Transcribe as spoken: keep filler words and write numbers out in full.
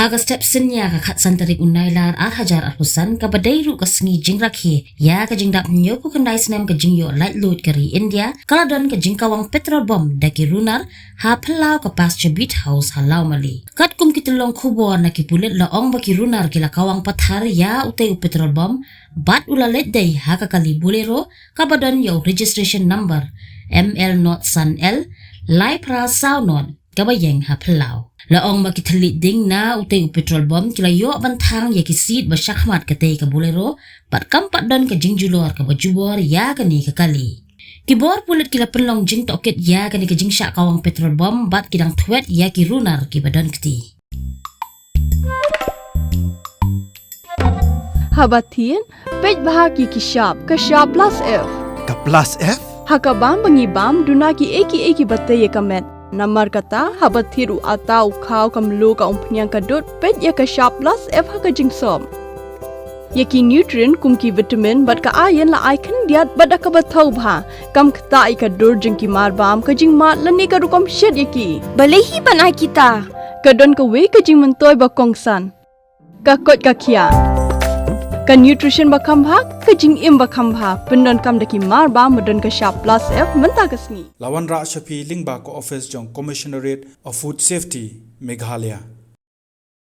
Ha ka step synñia ka khatsan tarik u Nailar ar hajar arphew san, kaba dei ruh ka sngi jingrakhe ïa ka jingdap hynñiewphew khyndai snem ka jingïoh laitluid ka ri India, ka la don ka jingkawang petrol bomb da ki runar ha phyllaw ka Pasture Beat House ha Lawmali. Katkum ki tyllong khubor na ki pulit, la ong ba ki runar ki la kawang pathar ïa utei u petrol bomb bad u la leit dei ha ka kali Bolero kaba don ïa u registration number M L not san L lai phra saw not, kaba ïeng ha phyllaw. La ong ba ki thylliej ding na utei u petrol bomb ki la ïoh ban thang ïa ki seat ba shakhmat katei ka Bolero bad kam pat don ka jingjulor kaba jubor ïa kane ka kali. Ki bor pulit ki la pynlong jingtohkit ïa kane ka jingshah kawang petrol bomb bad ki dang thwet ïa ki runar kiba don kti. Haba thied, peit bha ki ki shap, ka shap plus F. Ka plus F? Ha ka bam ba ngi bam, duna ki ei ki ei kiba tei ïa ka met. Namar kata, haba thied u atta, u khaw, ka mluh, ka umphniang, ka dud, peit ïa ka shap plus F ha ka jingsop. Ïa ki nutrient kum ki vitamin bad ka iron la ai khyndiat bad da kaba thaw bha. Kam ktah ïa ka dur jong ki mar bam, ka jingmad lane ka rukom shet ïa ki. Balei hi ban ai kita? Ka don kawei ka jingmyntoi ba kongsan. Ka koit ka khiah. Ka nutrition ba kham bha, ka jingim ba kham bha, pyndonkam da ki mar bam ba don ka shap plus F mynta ka sngi. La wanrah sha phi lyngba ka office jong Commissionerate of Food Safety, Meghalaya.